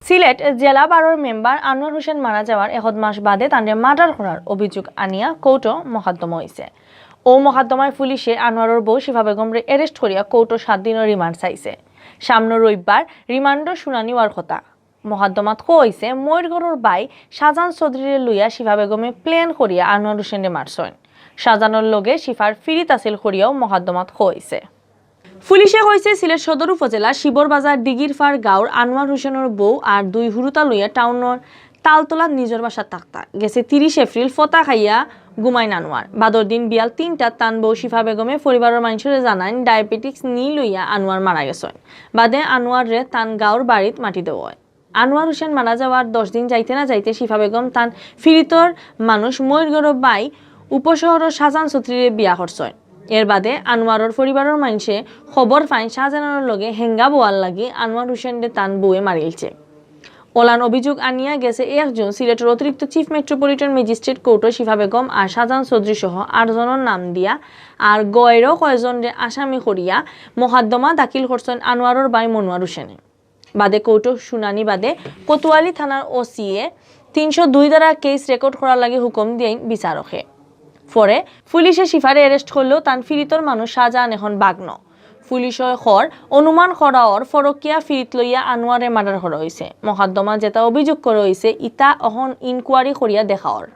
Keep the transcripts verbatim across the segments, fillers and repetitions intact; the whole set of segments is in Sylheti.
সিলেট জেলা বারর মেম্বার আনোয়ার হোসেন মারা যাওয়ার একদ মাস বাদে তানরে মার্ডার করার অভিযোগ আনিয়া কোর্টো মকদ্দমা অইছে। অউ মকদ্দমায় পুলিশে আনোয়ারর বউ শিফা বেগমরে অ্যারেস্ট করিয়া কোর্টো সাত দিনর রিমান্ড চাইছে। সামনো রবিবার রিমান্ডর শুনানি অওয়ার কথা। মকদ্দমাত কওয়া অইছে, মইর ঘরর ভাই শাহজাহান চৌধুরীরে লইয়া শিফা বেগমে প্ল্যান করিয়া আনোয়ার হোসেনরে মারছইন। শাহজাহানর লগে শিফার ফিরিত আছিল করিয়াও মকদ্দমাত কওয়া অইছে। পুলিশে কইছে, সিলেট সদর উপজেলা শিবর বাজার দিঘিরপাড় গাঁওর আনোয়ার হোসেনর বউ আর দুই হুরুতা লইয়া টাউনর তালতলাত নিজর বাসাত থাকতা। গেছে তিরিশ এপ্রিল ফতা খাইয়া ঘুমাইন আনোয়ার। বাদর দিন বিয়াল তিনটাত তান বউ শিফা বেগমে পরিবারর মানষরে জানাইন ডায়াবেটিক্স নি লইয়া আনোয়ার মারা গেছইন। বাদে আনোয়াররে তান গাঁওর বাড়িত মাটি দেওয়া অয়। আনোয়ার হোসেন মারা যাওয়ার দশ দিন যাইতে না যাইতে শিফা বেগম তান ফিরিতর মানুষ মইর ঘরর ভাই উপশহরর শাহজাহান চৌধুরীরে বিয়া করছইন। এর বাদে আনোয়ারর পরিবারর মানষে খবর পাইন শাহজাহানর লগে হেঙ্গা বওয়ার লাগি আনোয়ার হোসেনরে তান বউয়ে মারিলছে। অলান অভিযোগ আনিয়া গেছে এক জুন সিলেটর অতিরিক্ত চিফ মেট্রোপলিটন ম্যাজিস্ট্রেট কোর্টো শিফা বেগম আর শাহজাহান চৌধুরী সহ আট জনর নাম দিয়া আর গয়রো কয়জনরে আসামি করিয়া মকদ্দমা দাখিল করছইন আনোয়ারর ভাই মনোয়ার হোসেনে। বাদে কোর্টো শুনানি বাদে কোতোয়ালি থানার ওসিয়ে তিনশো দুই ধারা কেস রেকর্ড করার লাগি হুকুম দিয়াইন বিচারকে। পরে পুলিশে শিফারে অ্যারেস্ট করলেও তান ফিরিতর মানুষ শাহজাহান এখন বাগনো। পুলিশে কর অনুমান করা অর ফরকিয়া ফিরিত লইয়া আনোয়ারে মার্ডার করা অইছে। মকদ্দমা যেটা অভিযোগ করা অইছে ইতা অখন ইনকোয়ারি করিয়া দেখা অর।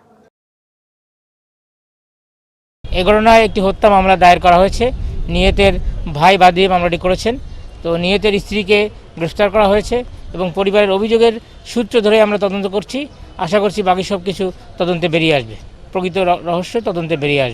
এ ঘটনায় একটি হত্যা মামলা দায়ের করা হয়েছে। নিহতের ভাই বাদী মামলাটি করেছেন। তো নিহতের স্ত্রীকে গ্রেফতার করা হয়েছে এবং পরিবারের অভিযোগের সূত্র ধরে আমরা তদন্ত করছি। আশা করছি বাকি সব কিছু তদন্তে বেরিয়ে আসবে, প্রকৃত র- রহস্য তদন্তে বেরিয়ে আসবে।